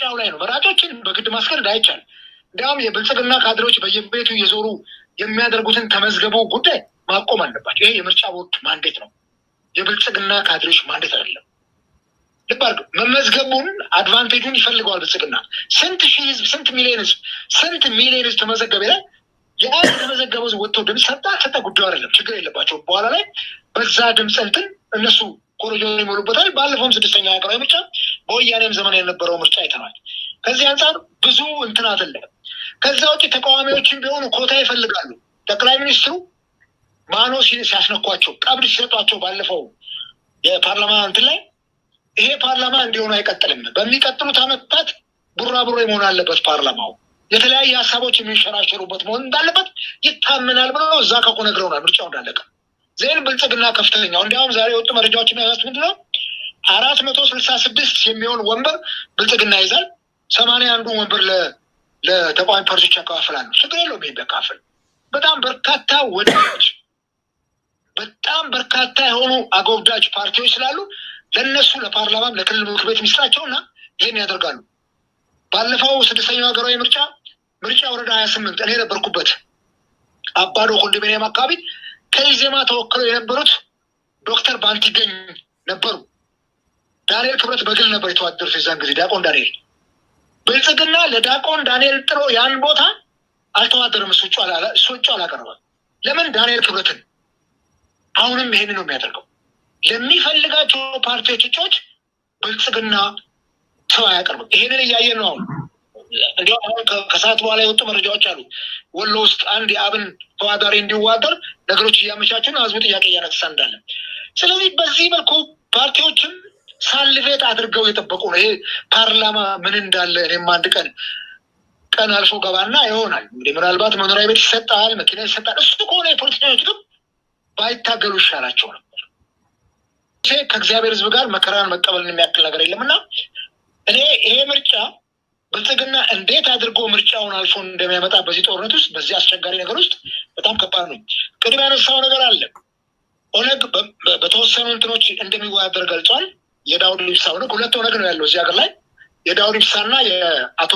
ምርጫው ላይ ነው። መራጮችን በግድ ማስገደድ አይቻልም። እንዲያውም የብልጽግና ካድሬዎች በየቤቱ እየዞሩ የሚያደርጉትን ተመዝገቡ ጉዳይ ማቆም አለባቸው። ይሄ የምርጫ ቦርድ mandate ነው፣ የብልጽግና ካድሬዎች mandate አይደለም። ልብ አድርግ፣ መመዝገቡን advantage ኡን ይፈልገዋል ብልጽግና። ስንት ሺህ ህዝብ፣ ስንት ሚሊዮን ህዝብ፣ ስንት ሚሊዮን ህዝብ ተመዘገበ ይላል። ያ የተመዘገበው ህዝብ ወጥቶ ድምፅ ሰጠ ሰጠ ጉዳዩ አይደለም፣ ችግር የለባቸውም። በኋላ ላይ በዛ ድምፅ እንትን እነሱ ኮረጆ ይሞሉበታል። ባለፈውም ስድስተኛ ሀገራዊ ምርጫ በወያኔም ዘመን የነበረው ምርጫ አይተናል። ከዚህ አንጻር ብዙ እንትን አይደለም። ከዛ ውጭ ተቃዋሚዎችን ቢሆኑ ኮታ ይፈልጋሉ። ጠቅላይ ሚኒስትሩ ማኖ ሲያስነኳቸው ቀብድ ሲሰጧቸው ባለፈው የፓርላማ እንትን ላይ ይሄ ፓርላማ እንዲሆኑ አይቀጥልም፣ በሚቀጥሉት ዓመታት ቡራቡሬ መሆን አለበት፣ ፓርላማው የተለያየ ሀሳቦች የሚንሸራሸሩበት መሆን እንዳለበት ይታመናል ብለው እዛ ከቆ ነግረውናል። ምርጫው እንዳለቀ then ብልጽግና ከፍተኛው እንዲያውም ዛሬ የወጡ መረጃዎች የሚያሳዩት ምንድን ነው? 466 የሚሆን ወንበር ብልጽግና ይዛል። 81ዱ ወንበር ለተቃዋሚ ፓርቲዎች ያከፋፍላሉ። ችግር የለውም። ይሄን ቢያካፍል በጣም በርካታ ወዳጅ በጣም በርካታ የሆኑ አጎብዳጅ ፓርቲዎች ስላሉ ለእነሱ ለፓርላማም ለክልል ምክር ቤት የሚሰጣቸው እና ይህን ያደርጋሉ። ባለፈው ስድስተኛው ሀገራዊ ምርጫ ምርጫ ወረዳ 28 እኔ የነበርኩበት አባዶ ኮንዶሚኒየም አካባቢ ከኢዜማ ተወክለው የነበሩት ዶክተር ባንቲገኝ ነበሩ። ዳንኤል ክብረት በግል ነበር የተዋደሩት የዛን ጊዜ ዲያቆን ዳንኤል። ብልጽግና ለዲያቆን ዳንኤል ጥሎ ያን ቦታ አልተዋደርም። እሱ እጩ አላቀረበም። ለምን? ዳንኤል ክብረትን። አሁንም ይሄን ነው የሚያደርገው። ለሚፈልጋቸው ፓርቲዎች እጩዎች ብልጽግና ሰው አያቀርብም። ይሄንን እያየን ነው አሁን። እንዲያውም አሁን ከሰዓት በኋላ የወጡ መረጃዎች አሉ። ወሎ ውስጥ አንድ የአብን ተዋዳሪ እንዲዋደር ነገሮች እያመቻቹ ነው። ህዝቡ ጥያቄ እያነሳ እንዳለ። ስለዚህ በዚህ መልኩ ፓርቲዎችም ሳልቬት አድርገው የጠበቁ ነው። ይሄ ፓርላማ ምን እንዳለ እኔም አንድ ቀን ቀን አልፎ ገባና ይሆናል እንግዲህ ምናልባት መኖሪያ ቤት ይሰጣል፣ መኪና ይሰጣል። እሱ ከሆነ የፖለቲከኞች ግን ባይታገሉ ይሻላቸው ነበር። ከእግዚአብሔር ህዝብ ጋር መከራን መቀበልን የሚያክል ነገር የለም እና እኔ ይሄ ምርጫ ብልጽግና እንዴት አድርጎ ምርጫውን አልፎ እንደሚያመጣ በዚህ ጦርነት ውስጥ በዚህ አስቸጋሪ ነገር ውስጥ በጣም ከባድ ነው። ቅድም ያነሳው ነገር አለ። ኦነግ በተወሰኑ እንትኖች እንደሚወዳደር ገልጿል። የዳውድ ኢብሳ ኦነግ፣ ሁለት ኦነግ ነው ያለው እዚህ ሀገር ላይ፣ የዳውድ ኢብሳና የአቶ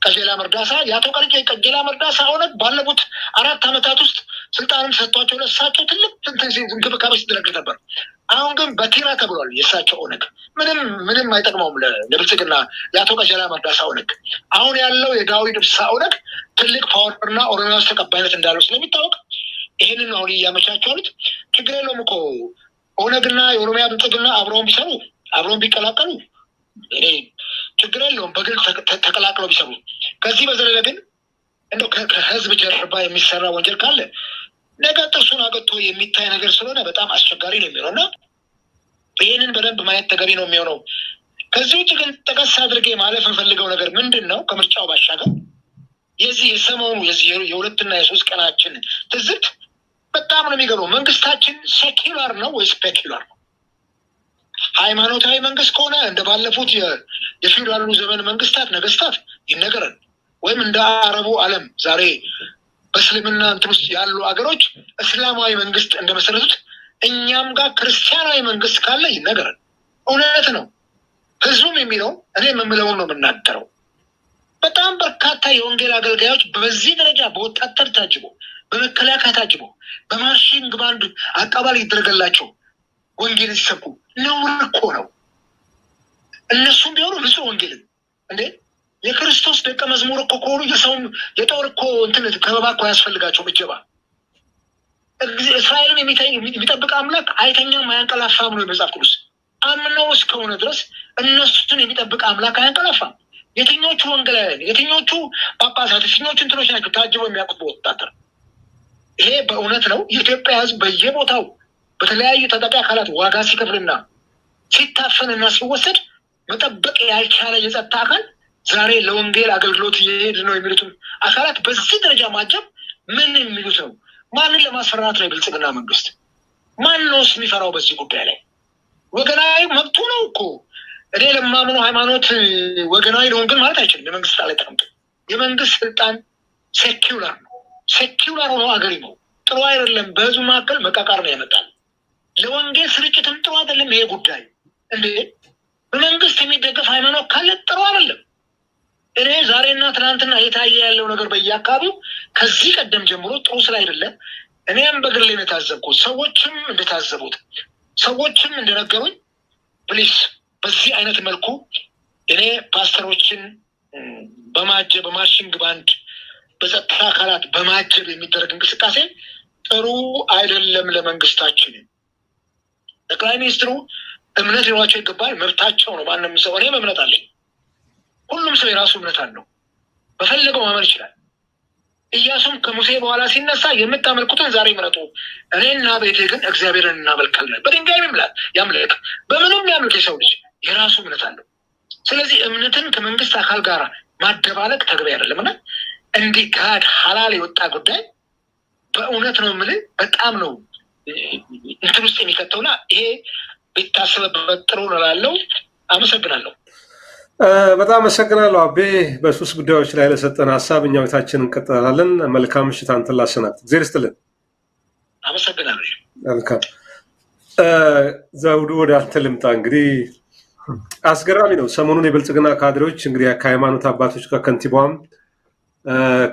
ቀጀላ መርዳሳ። የአቶ ቀጀላ መርዳሳ ኦነግ ባለፉት 4 ዓመታት ውስጥ ስልጣንም ሰጥቷቸው ለእሳቸው ትልቅ እንክብካቤ ሲደረግ ነበር። አሁን ግን በቲራ ተብሏል። የእሳቸው ኦነግ ምንም ምንም አይጠቅመውም ለብልጽግና የአቶ ቀጀላ መርዳሳ ኦነግ። አሁን ያለው የዳውድ ኢብሳ ኦነግ ትልቅ power እና ኦሮሚያ ውስጥ ተቀባይነት እንዳለው ስለሚታወቅ ይህንን አሁን እያመቻቸው አሉት። ችግር የለውም እኮ ኦነግና የኦሮሚያ ብልጽግና አብረውን ቢሰሩ አብረውን ቢቀላቀሉ እኔ ችግር የለውም፣ በግል ተቀላቅለው ቢሰሩ። ከዚህ በዘለለ ግን እንደው ከህዝብ ጀርባ የሚሰራ ወንጀል ካለ ነገ ጥርሱን አገጥቶ የሚታይ ነገር ስለሆነ በጣም አስቸጋሪ ነው የሚሆነው እና ይህንን በደንብ ማየት ተገቢ ነው የሚሆነው። ከዚህ ውጭ ግን ጠቀስ አድርጌ ማለፍ እንፈልገው ነገር ምንድን ነው? ከምርጫው ባሻገር የዚህ የሰሞኑ የዚህ የሁለትና የሶስት ቀናችን ትዝብት በጣም ነው የሚገርመው። መንግስታችን secular ነው ወይስ peculiar ነው? ሃይማኖታዊ መንግስት ከሆነ እንደ ባለፉት የፊውዳሉ ዘመን መንግስታት ነገስታት ይነገረን፣ ወይም እንደ አረቡ ዓለም ዛሬ በእስልምና እንትን ውስጥ ያሉ አገሮች እስላማዊ መንግስት እንደመሰረቱት እኛም ጋር ክርስቲያናዊ መንግስት ካለ ይነገረን። እውነት ነው። ህዝቡም የሚለው እኔ የምምለውን ነው የምናገረው። በጣም በርካታ የወንጌል አገልጋዮች በዚህ ደረጃ በወታደር ታጅቦ በመከላከያ ታጅቦ በ marching band አቀባበል ይደረገላቸው ወንጌል ሲሰብኩ ነውር እኮ ነው። እነሱም ቢሆኑ ንጹህ ወንጌልን እንዴ የክርስቶስ ደቀ መዝሙር እኮ ከሆኑ የሰውም የጦር እኮ እንትን ከበባ እኮ አያስፈልጋቸውም እጀባ። እስራኤልን የሚጠብቅ አምላክ አይተኛም አያንቀላፋም ነው የመጽሐፍ ቅዱስ። አምነው እስከሆነ ድረስ እነሱን የሚጠብቅ አምላክ አያንቀላፋም። የትኞቹ ወንጌላውያን፣ የትኞቹ ጳጳሳት፣ የትኞቹ እንትኖች ናቸው ታጅበው የሚያውቁት በወታደር? ይሄ በእውነት ነው። የኢትዮጵያ ሕዝብ በየቦታው በተለያዩ ታጣቂ አካላት ዋጋ ሲከፍልና ሲታፈንና ሲወሰድ መጠበቅ ያልቻለ የጸጥታ አካል ዛሬ ለወንጌል አገልግሎት እየሄድ ነው የሚሉትን አካላት በዚህ ደረጃ ማጀብ ምን የሚሉት ነው? ማንን ለማስፈራራት ነው የብልጽግና መንግስት? ማን ነውስ የሚፈራው በዚህ ጉዳይ ላይ? ወገናዊ መብቱ ነው እኮ። እኔ ለማምነው ሃይማኖት ወገናዊ ልሆን ግን ማለት አይችልም። የመንግስት ስልጣን ላይ ተቀምጦ የመንግስት ስልጣን secular ነው። secular ሆኖ አገሪ ነው ጥሩ አይደለም። በህዝቡ መካከል መቃቃር ነው ያመጣል። ለወንጌል ስርጭትም ጥሩ አይደለም። ይሄ ጉዳይ እንዴ በመንግስት የሚደገፍ ሃይማኖት ካለ ጥሩ አይደለም። እኔ ዛሬና ትናንትና የታየ ያለው ነገር በየአካባቢው ከዚህ ቀደም ጀምሮ ጥሩ ስላይደለ እኔም በግሌ ነው የታዘብኩት፣ ሰዎችም እንደታዘቡት፣ ሰዎችም እንደነገሩኝ፣ please በዚህ አይነት መልኩ እኔ ፓስተሮችን በማጀብ፣ በ marching band፣ በጸጥታ አካላት በማጀብ የሚደረግ እንቅስቃሴ ጥሩ አይደለም ለመንግስታችን። ጠቅላይ ሚኒስትሩ እምነት ሊኖራቸው ይገባል፣ መብታቸው ነው። ማንም ሰው፣ እኔም እምነት አለኝ። ሁሉም ሰው የራሱ እምነት አለው። በፈለገው ማመን ይችላል። ኢያሱም ከሙሴ በኋላ ሲነሳ የምታመልኩትን ዛሬ ምረጡ፣ እኔና ቤቴ ግን እግዚአብሔርን እናመልካለን። በድንጋይ ይምላል ያምልክ፣ በምንም ያምልክ፣ የሰው ልጅ የራሱ እምነት አለው። ስለዚህ እምነትን ከመንግስት አካል ጋር ማደባለቅ ተገቢ አይደለም እና እንዲህ ጋድ ሀላል የወጣ ጉዳይ በእውነት ነው የምልህ በጣም ነው እንትን ውስጥ የሚከተውና ይሄ ቢታሰብበት ጥሩ ነው እላለሁ። አመሰግናለሁ። በጣም አመሰግናለሁ አቤ፣ በሶስት ጉዳዮች ላይ ለሰጠን ሀሳብ። እኛ ቤታችን እንቀጥላለን። መልካም ምሽት። አንተን ላሰናብት። እግዚአብሔር ይስጥልን። አመሰግናለሁ። መልካም ዘውዱ፣ ወደ አንተ ልምጣ። እንግዲህ አስገራሚ ነው። ሰሞኑን የብልጽግና ካድሬዎች እንግዲህ ከሃይማኖት አባቶች ጋር፣ ከንቲባዋም፣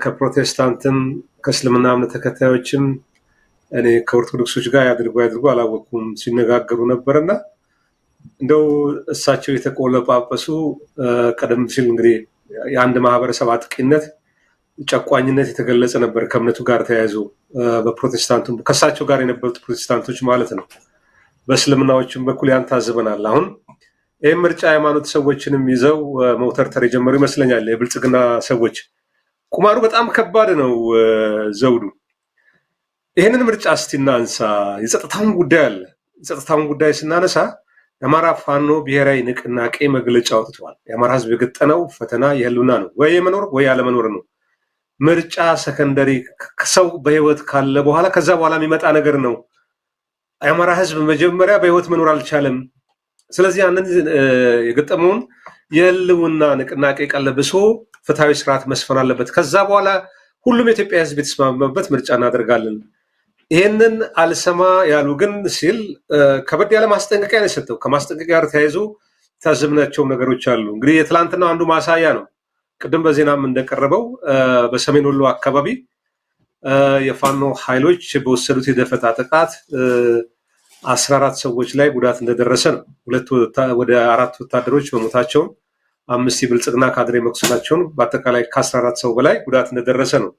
ከፕሮቴስታንትም፣ ከእስልምና እምነት ተከታዮችም፣ እኔ ከኦርቶዶክሶች ጋር ያድርጉ ያድርጉ አላወቅኩም፣ ሲነጋገሩ ነበርና እንደው እሳቸው የተቆለጳጰሱ፣ ቀደም ሲል እንግዲህ የአንድ ማህበረሰብ አጥቂነት፣ ጨቋኝነት የተገለጸ ነበር ከእምነቱ ጋር ተያይዞ በፕሮቴስታንቱ፣ ከእሳቸው ጋር የነበሩት ፕሮቴስታንቶች ማለት ነው። በእስልምናዎችም በኩል ያን ታዝበናል። አሁን ይህም ምርጫ ሃይማኖት ሰዎችንም ይዘው መውተርተር የጀመሩ ይመስለኛል የብልጽግና ሰዎች። ቁማሩ በጣም ከባድ ነው። ዘውዱ፣ ይህንን ምርጫ እስቲ እናንሳ። የጸጥታውን ጉዳይ አለ። የጸጥታውን ጉዳይ ስናነሳ የአማራ ፋኖ ብሔራዊ ንቅናቄ መግለጫ አውጥተዋል። የአማራ ሕዝብ የገጠመው ፈተና የህልውና ነው፣ ወይ የመኖር ወይ ያለመኖር ነው። ምርጫ secondary፣ ሰው በህይወት ካለ በኋላ ከዛ በኋላ የሚመጣ ነገር ነው። የአማራ ሕዝብ መጀመሪያ በህይወት መኖር አልቻለም። ስለዚህ ያንን የገጠመውን የህልውና ንቅናቄ ቀለብሶ ፍትሐዊ ስርዓት መስፈን አለበት። ከዛ በኋላ ሁሉም የኢትዮጵያ ሕዝብ የተስማማበት ምርጫ እናደርጋለን። ይህንን አልሰማ ያሉ ግን ሲል ከበድ ያለ ማስጠንቀቂያ ነው የሰጠው። ከማስጠንቀቂያ ጋር ተያይዞ የታዘብናቸው ነገሮች አሉ። እንግዲህ የትላንትናው አንዱ ማሳያ ነው። ቅድም በዜናም እንደቀረበው በሰሜን ወሎ አካባቢ የፋኖ ኃይሎች በወሰዱት የደፈጣ ጥቃት 14 ሰዎች ላይ ጉዳት እንደደረሰ ነው። ሁለት ወደ አራት ወታደሮች መሞታቸውን፣ 5 የብልጽግና ካድሬ መቁሰላቸውን፣ በአጠቃላይ ከ14 ሰው በላይ ጉዳት እንደደረሰ ነው።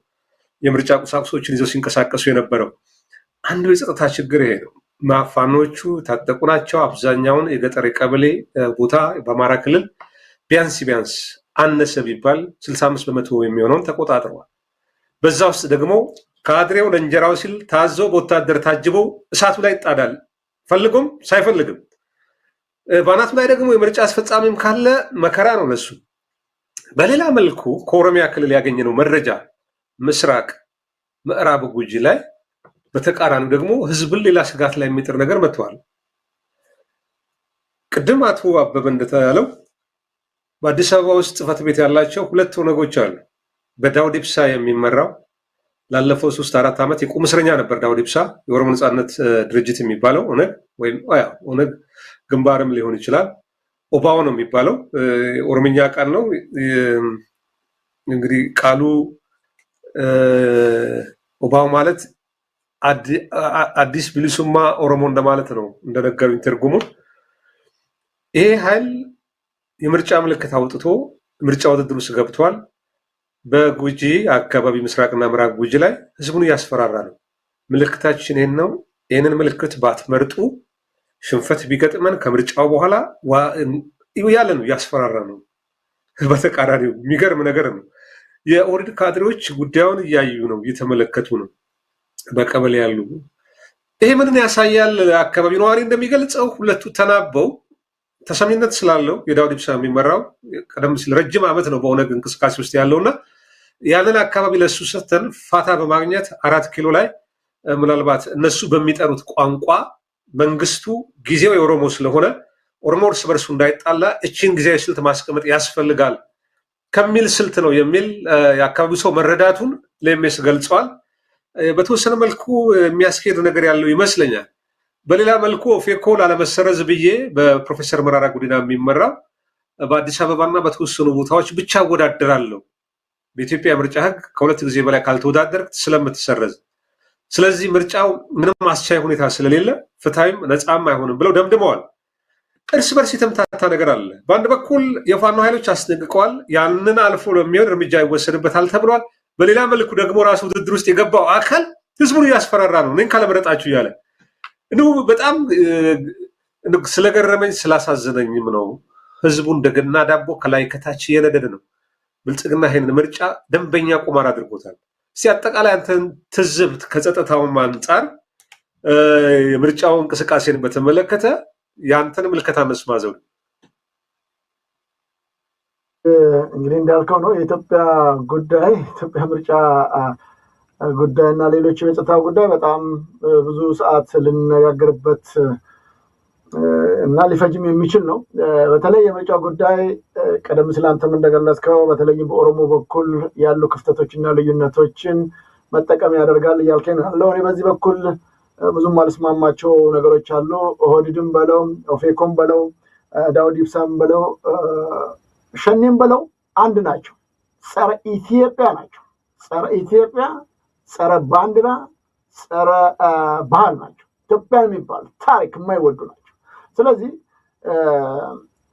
የምርጫ ቁሳቁሶችን ይዘው ሲንቀሳቀሱ የነበረው አንዱ የጸጥታ ችግር ይሄ ነው። ፋኖቹ ታጠቁ ናቸው። አብዛኛውን የገጠር ቀበሌ ቦታ በአማራ ክልል ቢያንስ ቢያንስ አነሰ ቢባል 65% የሚሆነውን ተቆጣጥረዋል። በዛ ውስጥ ደግሞ ካድሬው ለእንጀራው ሲል ታዞ በወታደር ታጅቦ እሳቱ ላይ ይጣዳል፣ ፈልጎም ሳይፈልግም። በአናቱ ላይ ደግሞ የምርጫ አስፈጻሚም ካለ መከራ ነው ለሱ። በሌላ መልኩ ከኦሮሚያ ክልል ያገኘነው መረጃ ምስራቅ ምዕራብ ጉጂ ላይ በተቃራኒው ደግሞ ህዝብን ሌላ ስጋት ላይ የሚጥር ነገር መጥተዋል። ቅድም አቶ አበበ እንደተባለው በአዲስ አበባ ውስጥ ጽሕፈት ቤት ያላቸው ሁለት ኦነጎች አሉ። በዳውድ ኢብሳ የሚመራው፣ ላለፈው 3-4 ዓመት የቁም እስረኛ ነበር። ዳውድ ኢብሳ የኦሮሞ ነጻነት ድርጅት የሚባለው ኦነግ ወይም ኦነግ ግንባርም ሊሆን ይችላል። ኦባኦ ነው የሚባለው፣ ኦሮምኛ ቃል ነው። እንግዲህ ቃሉ ኦባኦ ማለት አዲስ ቢሊሱማ ኦሮሞ እንደማለት ነው እንደነገሩኝ ትርጉሙን። ይሄ ኃይል የምርጫ ምልክት አውጥቶ ምርጫ ውድድር ውስጥ ገብቷል። በጉጂ አካባቢ ምስራቅና ምዕራብ ጉጂ ላይ ህዝቡን እያስፈራራ ነው። ምልክታችን ይህን ነው፣ ይህንን ምልክት ባትመርጡ ሽንፈት ቢገጥመን ከምርጫው በኋላ ያለ ነው፣ እያስፈራራ ነው። በተቃራኒው የሚገርም ነገር ነው። የኦህዴድ ካድሬዎች ጉዳዩን እያዩ ነው፣ እየተመለከቱ ነው። በቀበሌ ያሉ ይሄ ምንን ያሳያል? አካባቢው ነዋሪ እንደሚገልጸው ሁለቱ ተናበው ተሰሚነት ስላለው የዳውድ ኢብሳ የሚመራው ቀደም ሲል ረጅም ዓመት ነው በኦነግ እንቅስቃሴ ውስጥ ያለውና ያንን አካባቢ ለሱ ሰተን ፋታ በማግኘት 4 ኪሎ ላይ ምናልባት እነሱ በሚጠሩት ቋንቋ መንግስቱ ጊዜው የኦሮሞ ስለሆነ ኦሮሞ እርስ በርሱ እንዳይጣላ እቺን ጊዜያዊ ስልት ማስቀመጥ ያስፈልጋል ከሚል ስልት ነው የሚል የአካባቢው ሰው መረዳቱን ለኤምኤስ ገልጸዋል። በተወሰነ መልኩ የሚያስኬድ ነገር ያለው ይመስለኛል። በሌላ መልኩ ኦፌኮ ላለመሰረዝ ብዬ በፕሮፌሰር መራራ ጉዲና የሚመራው በአዲስ አበባና በተወሰኑ ቦታዎች ብቻ እወዳደራለሁ፣ በኢትዮጵያ ምርጫ ህግ ከሁለት ጊዜ በላይ ካልተወዳደርክ ስለምትሰረዝ፣ ስለዚህ ምርጫው ምንም አስቻይ ሁኔታ ስለሌለ ፍትሐዊም ነፃም አይሆንም ብለው ደምድመዋል። እርስ በርስ የተምታታ ነገር አለ። በአንድ በኩል የፋኖ ኃይሎች አስጠንቅቀዋል። ያንን አልፎ ለሚሆን እርምጃ ይወሰድበታል ተብሏል። በሌላ መልኩ ደግሞ ራሱ ውድድር ውስጥ የገባው አካል ህዝቡን እያስፈራራ ነው፣ እኔን ካለመረጣችሁ እያለ። እንዲሁ በጣም ስለገረመኝ ስላሳዘነኝም ነው። ህዝቡ እንደገና ዳቦ ከላይ ከታች እየነደደ ነው። ብልጽግና ይሄንን ምርጫ ደንበኛ ቁማር አድርጎታል። እስቲ አጠቃላይ አንተን ትዝብት ከጸጥታውም አንጻር የምርጫው እንቅስቃሴን በተመለከተ ያንተን ምልከታ መስማ ዘውዱ። እንግዲህ እንዳልከው ነው፣ የኢትዮጵያ ጉዳይ፣ ኢትዮጵያ ምርጫ ጉዳይ እና ሌሎች የጸጥታ ጉዳይ በጣም ብዙ ሰዓት ልንነጋገርበት እና ሊፈጅም የሚችል ነው። በተለይ የምርጫ ጉዳይ ቀደም ሲል አንተም እንደገለጽከው በተለይም በኦሮሞ በኩል ያሉ ክፍተቶችና ልዩነቶችን መጠቀም ያደርጋል እያልከኝ ነው ያለው። እኔ በዚህ በኩል ብዙም አልስማማቸው ነገሮች አሉ። ኦህዴድም በለው፣ ኦፌኮም በለው፣ ዳውድ ኢብሳም በለው፣ ሸኔም በለው አንድ ናቸው። ጸረ ኢትዮጵያ ናቸው። ጸረ ኢትዮጵያ፣ ጸረ ባንዲራ፣ ጸረ ባህል ናቸው። ኢትዮጵያን የሚባል ታሪክ የማይወዱ ናቸው። ስለዚህ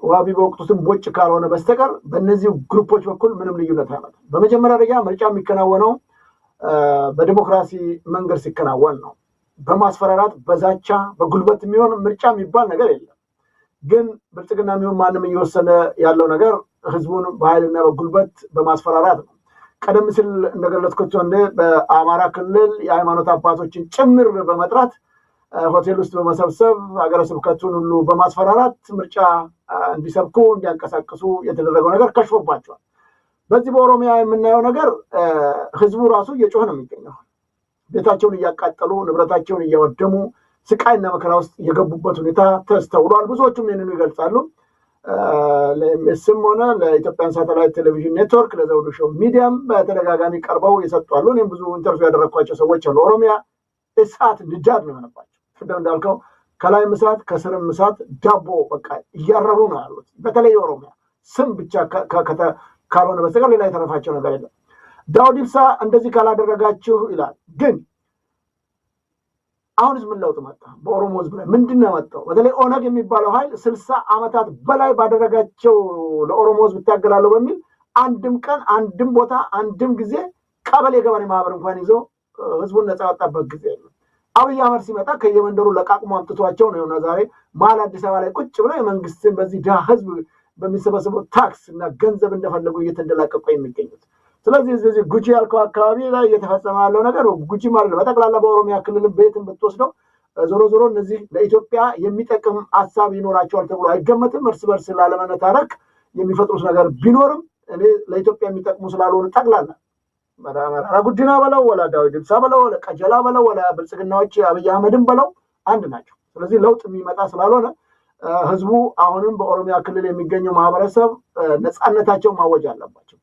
ዋቢ በወቅቱትም ቦጭ ካልሆነ በስተቀር በእነዚህ group ኦች በኩል ምንም ልዩነት አይመጣም። በመጀመሪያ ደረጃ ምርጫ የሚከናወነው በዲሞክራሲ መንገድ ሲከናወን ነው። በማስፈራራት፣ በዛቻ፣ በጉልበት የሚሆን ምርጫ የሚባል ነገር የለም። ግን ብልጽግና የሚሆን ማንም እየወሰነ ያለው ነገር ህዝቡን በኃይልና በጉልበት በማስፈራራት ነው። ቀደም ሲል እንደገለጽኩት እንደ በአማራ ክልል የሃይማኖት አባቶችን ጭምር በመጥራት፣ ሆቴል ውስጥ በመሰብሰብ፣ ሀገረ ስብከቱን ሁሉ በማስፈራራት ምርጫ እንዲሰብኩ እንዲያንቀሳቅሱ የተደረገው ነገር ከሽፎባቸዋል። በዚህ በኦሮሚያ የምናየው ነገር ህዝቡ ራሱ እየጮኸ ነው የሚገኘው። ቤታቸውን እያቃጠሉ፣ ንብረታቸውን እያወደሙ፣ ስቃይና መከራ ውስጥ የገቡበት ሁኔታ ተስተውሏል። ብዙዎቹም ይህንኑ ይገልጻሉ። ለኤምኤስም ሆነ ለኢትዮጵያን ሳተላይት ቴሌቪዥን ኔትወርክ፣ ለዘውዱ ሾው ሚዲያም በተደጋጋሚ ቀርበው የሰጡ አሉ። እኔም ብዙ interview ያደረግኳቸው ሰዎች አሉ። ኦሮሚያ እሳት ንዳድ ነው የሆነባቸው። ቅድም እንዳልከው ከላይም እሳት ከስርም እሳት፣ ዳቦ በቃ እያረሩ ነው ያሉት። በተለይ ኦሮሚያ ስም ብቻ ካልሆነ በስተቀር ሌላ የተረፋቸው ነገር የለም። ዳውድ ኢብሳ እንደዚህ ካላደረጋችሁ ይላል። ግን አሁንስ ምን ለውጥ መጣ? በኦሮሞ ህዝብ ላይ ምንድን ነው የመጣው? በተለይ ኦነግ የሚባለው ኃይል 60 ዓመታት በላይ ባደረጋቸው ለኦሮሞ ህዝብ እታገላለሁ በሚል አንድም ቀን፣ አንድም ቦታ፣ አንድም ጊዜ ቀበሌ ገበሬ ማህበር እንኳን ይዞ ህዝቡን ነፃ ያወጣበት ጊዜ የለም። አብይ አህመድ ሲመጣ ከየመንደሩ ለቃቅሞ አምጥቷቸው ነው የሆነ ዛሬ መሀል አዲስ አበባ ላይ ቁጭ ብለው የመንግስትን በዚህ ድሃ ህዝብ በሚሰበሰበው ታክስ እና ገንዘብ እንደፈለጉ እየተንደላቀቁ የሚገኙት። ስለዚህ እዚህ ጉጂ ያልከው አካባቢ ላይ እየተፈጸመ ያለው ነገር፣ ጉጂ ማለት ነው፣ በጠቅላላ በኦሮሚያ ክልልም ቤትን ብትወስደው ዞሮ ዞሮ እነዚህ ለኢትዮጵያ የሚጠቅም ሀሳብ ይኖራቸዋል ተብሎ አይገመትም። እርስ በርስ ላለመነታረክ የሚፈጥሩት ነገር ቢኖርም እኔ ለኢትዮጵያ የሚጠቅሙ ስላልሆኑ ጠቅላላ መራራ ጉዲና በለው፣ ወላ ዳዊት ኢብሳ በለው፣ ወላ ቀጀላ በለው፣ ወላ ብልጽግናዎች አብይ አህመድን በለው አንድ ናቸው። ስለዚህ ለውጥ የሚመጣ ስላልሆነ ህዝቡ አሁንም በኦሮሚያ ክልል የሚገኘው ማህበረሰብ ነፃነታቸውን ማወጅ አለባቸው።